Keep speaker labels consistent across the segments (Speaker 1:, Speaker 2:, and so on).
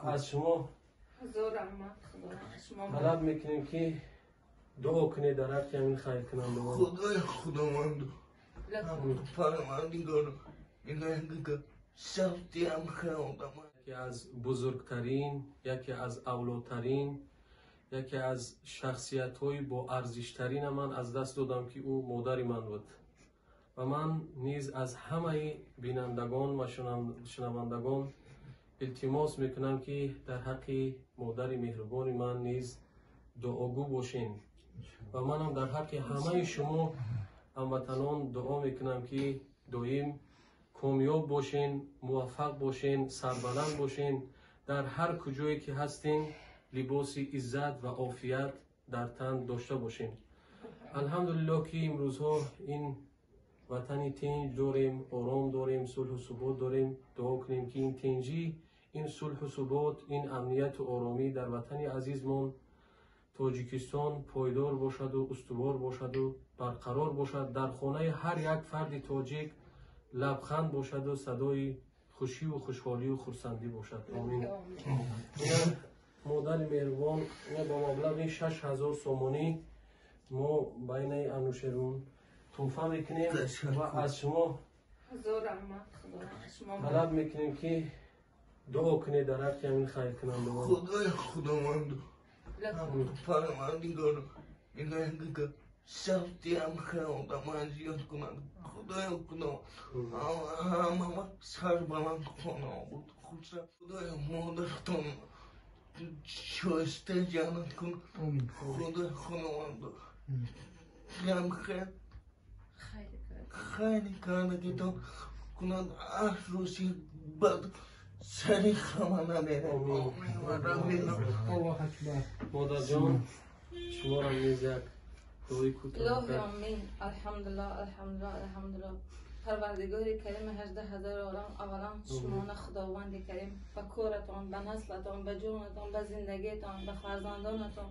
Speaker 1: Аз шумо талаб мекунем, ки дуо кунед дар ҳаққи ҳамин хайркунандагон.
Speaker 2: Худои Худованд, Парвардигор, савтиам.
Speaker 1: Яке аз бузургтарин, яке аз авлотарин, яке аз шахсиятҳои боарзиштарина ман аз даст додам, ки ӯ модари ман буд. Ва ман низ аз ҳамаи бинандагон ва шунавандагон илтимос мекунам, ки дар ҳаққи модари меҳрубони ман низ дуогӯ бошем. Ва манам дар ҳаққи ҳамаи шумо ҳамватанон дуо мекунам, ки доим комёб бошен, муваффақ бошен, сарбаланд бошен, дар ҳар куҷое ки ҳастен либоси иззат ва офият дар тан дошта бошем. Алҳамдулиллоҳ, ки имрӯзҳо ин ватани тинҷ дорем, ором дорем, сулҳу субот дорем. Дуо кунем, ки ин тинҷӣ, ин сулҳу субот, ин амнияту оромӣ дар ватани азизмон Тоҷикистон пойдор бошаду устувор бошаду барқарор бошад. Дар хонаи ҳар як фарди тоҷик лабханд бошаду садои хушиву хушҳолию хурсандӣ бошад. Омин. Модари меҳрубон, бо маблағи 6000 сомонӣ мо байнаи Анушерун тӯҳфа мекунем ва аз шумо талаб мекунем, ки дуо кунед дар ҳаққи ҳамин хайркунандагон.
Speaker 2: Худои Худованд, Парвардигор, савтиам одаман зиёд кунад. Худои Худо, ҳама сарбаланд хона буд. Худои модаратон шоиста ҷаннат кун. Худои Худованд, хайри кардагитон кунад, аз рӯзи бад сари хама наберад.
Speaker 1: Модарҷон, шуморо низ як дуои кӯтоҳ.
Speaker 3: Илоҳи омин. Алҳамдулиллоҳ, алҳамдулиллоҳ, алҳамдулиллоҳ. Парвардигори карими 18 000 олам, аввалан шумона Худованди карим ба коратон, ба наслатон, ба ҷонатон, ба зиндагиатон, ба фарзандонатон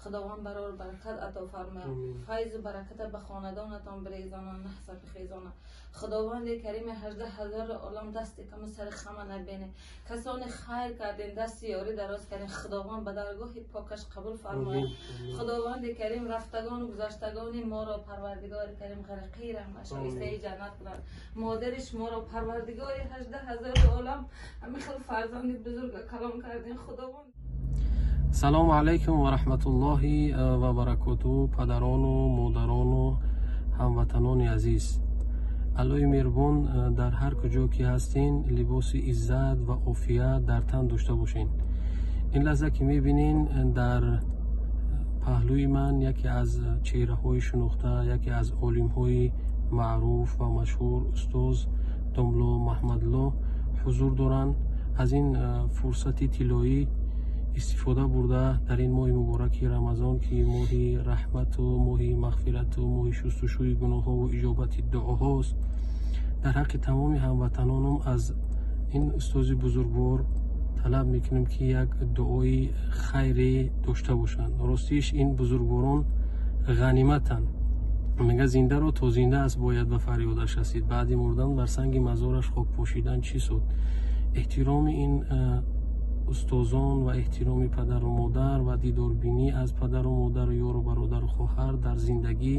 Speaker 3: Худованд барор баракат ато фармояд, файзу бараката ба хонадонатон бирезона, наҳса бихезона. Худованди карими 18 000 олам дасти каму сари хама набине. Касоне хайр кардем, дасти ёрӣ дароз кардем, Худованд ба даргоҳи покаш қабул фармояд. Худованди карим рафтагону гузаштагони моро Парвардигори карим ғарқи раҳмат, шоистаи ҷаннат кунад. Модари шуморо Парвардигори 18 000 олам ҳамин хел фарзанди бузурга калом кардем, Худованд.
Speaker 1: Салому алайкум ва раҳматуллоҳи ва баракоту, падарону модарону ҳамватанони азиз. Аллоҳи меҳрубон, дар ҳар куҷо ки ҳастен, либоси иззат ва офият дар тан дошта бошен. Ин лаҳза ки мебинен, дар паҳлӯи ман яке аз чеҳраҳои шинохта, яке аз олимҳои маъруф ва машҳур, устоз Домло Маҳмадло ҳузур доранд. Аз ин фурсати тиллоӣ истифода бурда, дар ин моҳи мубораки Рамазон, ки моҳи раҳмату моҳи мағфирату моҳи шустушӯи гуноҳҳову иҷобати дуоҳост, дар ҳаққи тамоми ҳамватанонам аз ин устози бузургвор талаб мекунем, ки як дуои хайре дошта бошанд. Ростиш, ин бузургворон ғаниматанд. Мега, зиндаро то зинда аст бояд ба фарёдаш расид, баъди мурдан бар санги мазораш хок пошидан чӣ суд? Эҳтироми ин устозон ва эҳтироми падару модар ва дидорбинӣ аз падару модару ёру бародару хоҳар дар зиндагӣ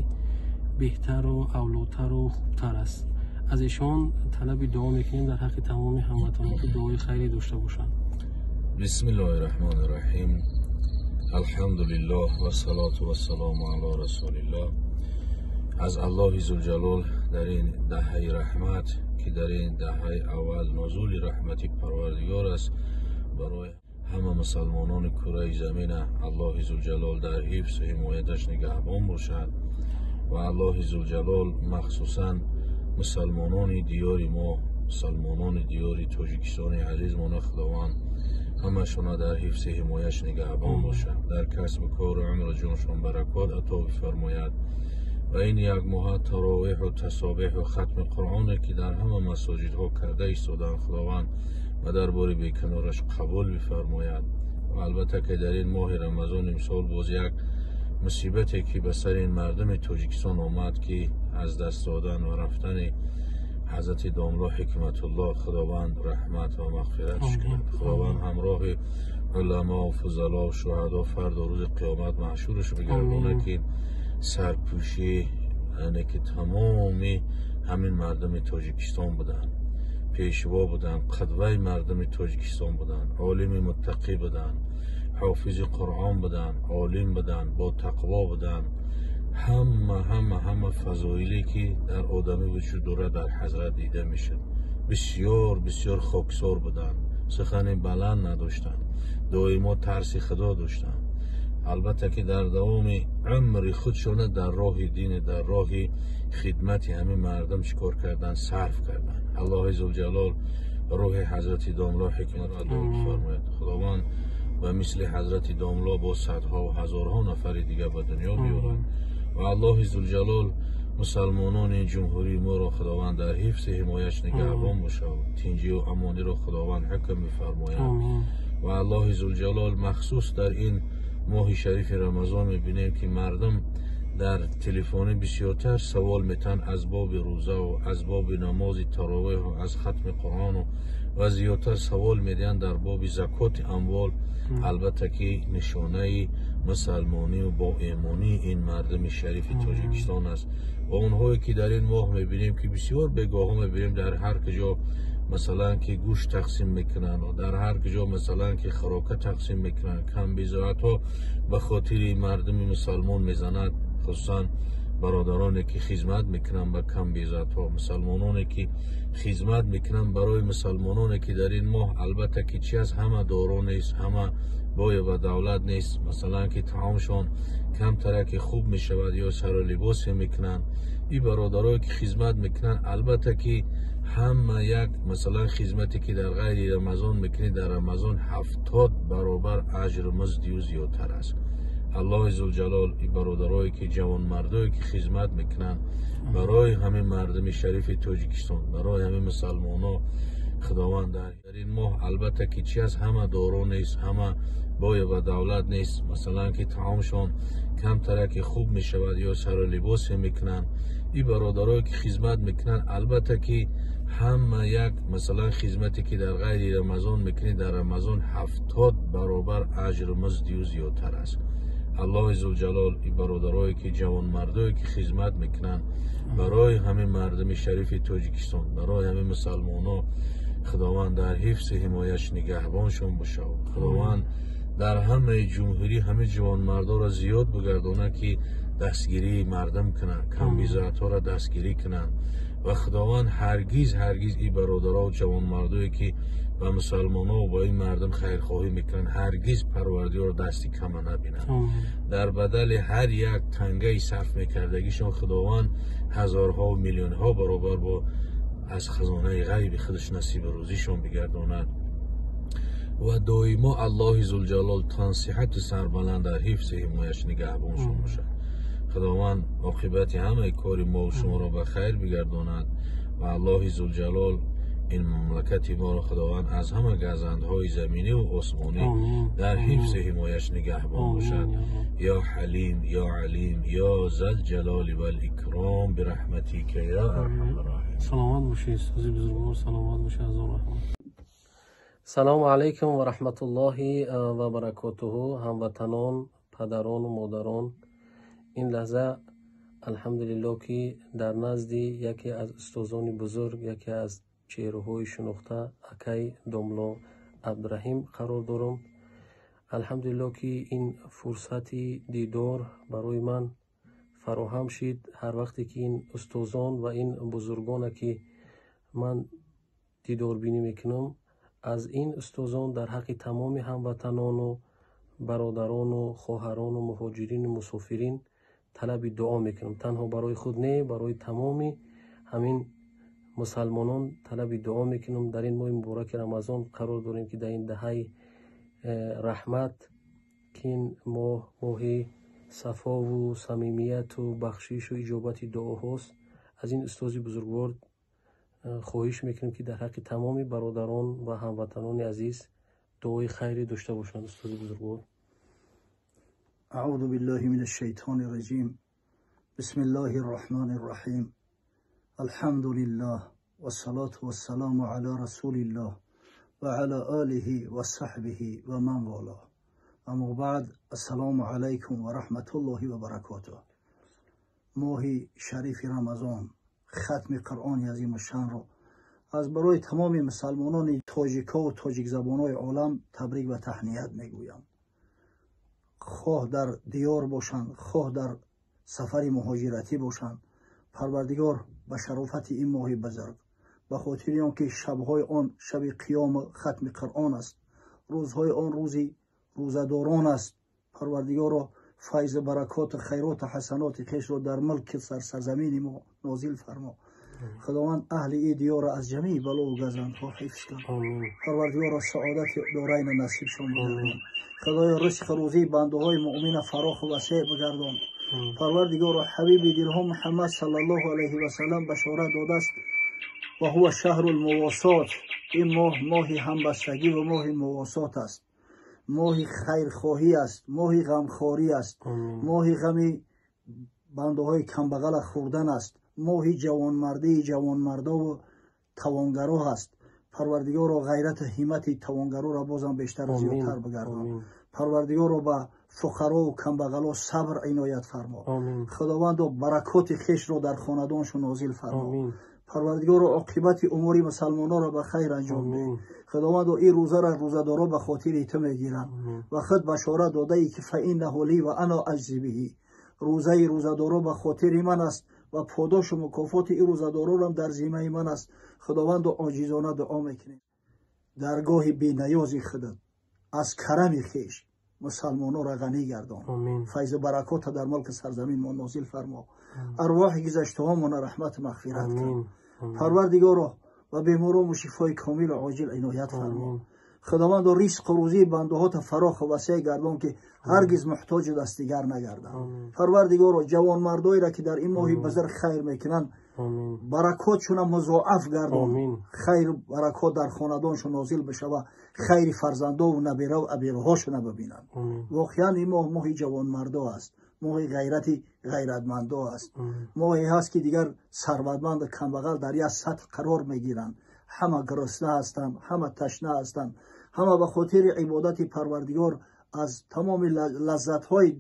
Speaker 1: беҳтару авлотару хубтар аст. Аз эшон талаби дуо мекунем дар ҳаққи тамоми ҳамватанон, ки дуои хайре дошта бошанд.
Speaker 4: Бисмиллоҳи раҳмони раҳим, алҳамдулиллоҳ вассалоту вассалому ало расулиллоҳ. Аз Аллоҳи зулҷалол дар ин даҳаи раҳмат, ки дар ин даҳаи аввал нузули раҳмати Парвардигор аст, барои ҳама мусалмонони кураи замина Аллоҳи зулҷалол дар ҳифзу ҳимояташ нигаҳбон бошад ва Аллоҳи зулҷалол махсусан мусалмонони диёри мо, мусалмонони диёри Тоҷикистони азизмона Худованд ҳамашона дар ҳифзи ҳимояш нигаҳбон бошад, дар касбу кору умру ҷоншон баракот ато бифармояд. Ва ин як моҳа таровеҳу тасобеҳу хатми Қуръоне, ки дар ҳама масоҷидҳо карда истодаанд, Худованд ба дарбори беканораш қабул бифармояд. Ва албатта, ки дар ин моҳи Рамазон имсол боз як мусибате, ки ба сари ин мардуми Тоҷикистон омад, ки аз даст додан ва рафтани ҳазрати домло Ҳикматулло Худованд раҳмат ва мағфиратш кунад. Худованд ҳамроҳи уламо, фузало, шуҳадо фардо рӯзи қиёмат маҳшураш бигардонад, ки сарпӯшӣ яъне ки тамоми ҳамин мардуми Тоҷикистон буданд, пешво буданд, қудваи мардуми Тоҷикистон буданд, олими муттақӣ буданд, ҳофизи Қуръон буданд, олим буданд, бо тақво буданд. Ҳама ҳама ҳама фазоиле ки дар одамӣ вуҷуд дорад, дар ҳазрат дида мешуд. Бисёр бисёр хоксор буданд, сухани баланд надоштанд, доимо тарси Худо доштанд. Албатта ки дар давоми умри худшона дар роҳи дин, дар роҳи хидмати ҳамин мардум чӣ кор карданд, сарф карданд. Аллоҳи зулҷалол рӯҳи ҳазрати домло Ҳикмат ато бифармояд. Худованд ба мисли ҳазрати домло бо садҳо ва ҳазорҳо нафари дига ба дунё биёрад ва Аллоҳи зулҷалол мусалмонони ҷумҳурии моро Худованд дар ҳифзи ҳимояш нигаҳбон бошад, тинҷию амониро Худованд ҳукм бифармояд. Ва Аллоҳи зулҷалол махсус дар ин моҳи шарифи Рамазон мебинем, ки мардум дар телефонӣ бисёртар савол метаҳанд аз боби рӯзаву аз боби намози таровеҳу аз хатми Қуръону ва зиёдтар савол медиҳанд дар боби закоти амвол. Албатта ки нишонаи мусалмонию боэмонии ин мардуми шарифи Тоҷикистон аст. Ва онҳое ки дар ин моҳ мебинем, ки бисёр бегоҳҳо мебинем, дар ҳар куҷо масалан ки гӯшт тақсим мекунанд, дар ҳар куҷо масалан ки хӯрока тақсим мекунанд, камбизоатҳо ба хотири мардуми мусалмон мезанад, хусусан бародароне ки хизмат мекунанд ба камбизоатҳо, мусалмононе ки хизмат мекунанд барои мусалмононе ки дар ин моҳ, албатта ки чи аз ҳама доро нест, ҳама боя ба давлат нест, масалан ки таомшон камтара ки хуб мешавад ё сару либосе мекунанд. Ин бародарое ки хизмат мекунанд, албатта ки ҳама як масалан хизмате ки дар ғайри Рамазон мекунӣ, дар Рамазон 70 баробар аҷру муздию зиёдтар аст. Аллоҳи зулҷалол ин бародарое ки ҷавонмардое ки хизмат мекунанд барои ҳамин мардуми шарифи Тоҷикистон, барои ҳамин мусалмоно, Худованд дар ин моҳ, албатта ки чи аз ҳама доро нест, ҳама боя ба давлат нест, масалан ки таомшон камтара ки хуб мешавад ё сару либосе мекунанд. Ин бародарое ки хизмат мекунанд, албатта ки ҳама як масалан хизмате ки дар ғайри Рамазон мекунӣ, дар Рамазон 70 баробар аҷру муздию зиёдтар аст. Аллоҳи зулҷалол ин бародарое ки ҷавонмардое ки хизмат мекунанд барои ҳамин мардуми шарифи Тоҷикистон, барои ҳамин мусалмоно, Худованд дар ҳифзи ҳимояш нигаҳбоншон бошад. Худованд дар ҳамаи ҷумҳурӣ ҳамин ҷавонмардоро зиёд бигардонад, ки дастгирии мардум кунанд, камбизоатҳоро дастгирӣ кунанд. Ва Худованд ҳаргиз ҳаргиз ин бародаро ҷавонмардое ки ба мусалмоно ва ба ин мардум хайрхоҳӣ мекунанд, ҳаргиз Парвардигор дасти кама набинанд. Дар бадали ҳар як тангаи сарф мекардагишон Худованд ҳазорҳо миллионҳо баробар бо аз хазонаи ғайби худаш насиби рӯзишон бигардонад ва доимо Аллоҳи зулҷалол тансиҳату сарбаланд дар ҳифзи ҳимояш нигаҳбоншон бошад. Худованд оқибати ҳамаи кори мо шуморо ба хайр бигардонад ва Аллоҳи зулҷалол ин мамлакати моро Худованд аз ҳама газандҳои заминӣ ва осмонӣ дар ҳифзи ҳимояш нигаҳбон бошад. Ё Ҳалим, ё Алим, ё Залҷалоли валикром, бираҳматика ё арҳамар роҳимин.
Speaker 1: Саломат бошед, устози бузургвор, саломат бошед, ҳазор раҳмат. Салому алайкум ва раҳматуллоҳи ва баракотуҳу. Ҳамватанон, падарону модарон, ин лаҳза алҳамдулиллоҳ ки дар назди яке аз устозони бузург, яке аз чеҳраҳои шинохта, акай домло Абдураҳим қарор дорам. Алҳамдулиллоҳ ки ин фурсати дидор барои ман фароҳам шид. Ҳар вақте ки ин устозон ва ин бузургоне ки ман дидорбинӣ мекунам, аз ин устозон дар ҳаққи тамоми ҳамватанону бародарону хоҳарону муҳоҷирину мусофирин талаби дуо мекунам. Танҳо барои худ не, барои тамоми ҳамин мусалмонон талаби дуо мекунам. Дар ин моҳи мубораки Рамазон қарор дорем, ки дар ин даҳаи раҳмат, ки ин моҳ моҳи сафову самимияту бахшишу иҷобати дуоҳост, аз ин устози бузургвор хоҳиш мекунем, ки дар ҳаққи тамоми бародарон ва ҳамватанони азиз дуои хайре дошта бошанд. Устози бузургвор.
Speaker 5: أعوذ بالله من الشيطان الرجيم، بسم الله الرحمن الرحيم، الحمد لله والصلاة والسلام على رسول الله وعلى آله وصحبه ومن والاه. اما بعد، السلام علیکم و رحمت الله و برکاته. ماه شریف رمضان، ختم قرآن عظیم الشان را از برای تمام مسلمانان تاجیکا و تاجیک زبانهای عالم تبریک و تهنیت میگویم. خواه در دیار باشند، خواه در سفر مهاجرتی باشند، پروردگار به شرافت این ماه بزرگ، به خاطر آن که شبهای آن شب قیام ختم قرآن است، روزهای آن روزی روزداران است، پروردگار را فیض برکات خیرات و حسنات خویش را در ملک سرزمین ما نازل فرما. خداوند اهل ای دیار را از جمیع بلا و گزندها حفظ کن. پروردگار را سعادت دارین نصیبشان بگردان. خدایا رزق روزی بنده های مؤمن فراخ و وسیع بگردان. پروردگار را حبیب دلها محمد صلی الله علیه و سلم بشارت داده است و هو شهر المواسات. این ماه ماه همبستگی و ماه مواسات است، ماه خیرخواهی است، ماه غمخواری است، ماه غم بنده های کمبغل خوردن است، ماه جوانمردی جوانمردا و توانگرا هست. پروردگار را غیرت همت توانگرا را بازم بیشتر و زیادتر بگردان. پروردگار را به فقرا و کمبغلا صبر عنایت فرما. خداوند برکات خویش را در خاندانشون نازل فرما. پروردگار عاقبت امور مسلمانان را به خیر انجام ده. خداوند این روزه را روزه‌دارا به خاطر تو میگیرند و خود بشارت داده ای که فانه لی و انا اجزی به. روزه روزه‌دارا به خاطر من است و پاداش و مکافات این روزه‌دارا هم در ذمه من است. خداوند عاجزانه دعا میکنیم درگاه بی‌نیاز خودت از کرم خویش مسلمانان را غنی گردان. فیض برکات در ملک سرزمین ما نازل فرما. ارواح گذشته‌هامان رحمت و مغفرت کن. پروردگارا و بیماران شفای کامل و عاجل عنایت فرما. خداوند رزق و روزی بنده‌هات فراخ و وسیع گردان که هرگز محتاج دست دیگر نگردند. پروردگارا جوانمردایی را که در این ماه بزرگ خیر میکنند برکاتشون مضاعف گردان. خیر برکات در خاندانشون نازل بشوه، خیر فرزندا و نبیره و ابیرهاشون ببینند. واقعا این ماه ماه جوانمردا است، ماه غیرت غیرتمندا است، ماهی هست که دیگر ثروتمند و کمبغل در یک سطح قرار میگیرند. همه گرسنه هستند، همه تشنه هستند، همه به خاطر عبادت پروردگار از تمام لذت‌های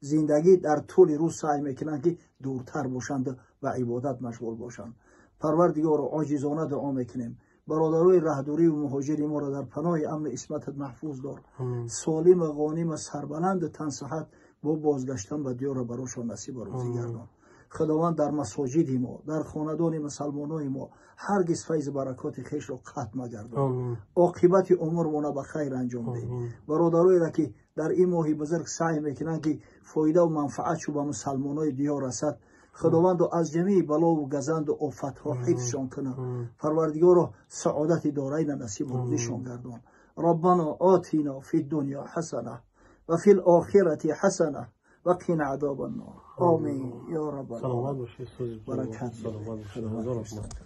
Speaker 5: زندگی در طول روز سعی میکنند که دورتر باشند و عبادت مشغول باشند. پروردگار عاجزانه دعا میکنیم برادرای رهدوری و مهاجر ما را در پناه امن عصمتت محفوظ دار. سالم و غانم و سربلند تن صحت با بازگشتن به دیار براشان نصیب و روزی گردان. خداوند در مساجد ما، در خاندان مسلمانای ما هرگز فیض برکات خویش را قطع مگردان. عاقبت امورمان به خیر انجام ده. برادرایی را که در این ماه بزرگ سعی میکنند که فایده و منفعت شو به مسلمانای دیار رسد، خداوند از جمیع بلا و گزند و آفتها حفظشان کنه. پروردگار سعادت دارین نصیب و روزیشان گردان. ربنا آتینا فی الدنیا حسنه و فی الآخرة حسنه و قنا عذاب النار. آمین یا رب العالمین.
Speaker 1: سلامت باشید.
Speaker 5: برکت.
Speaker 1: سلامت باشید.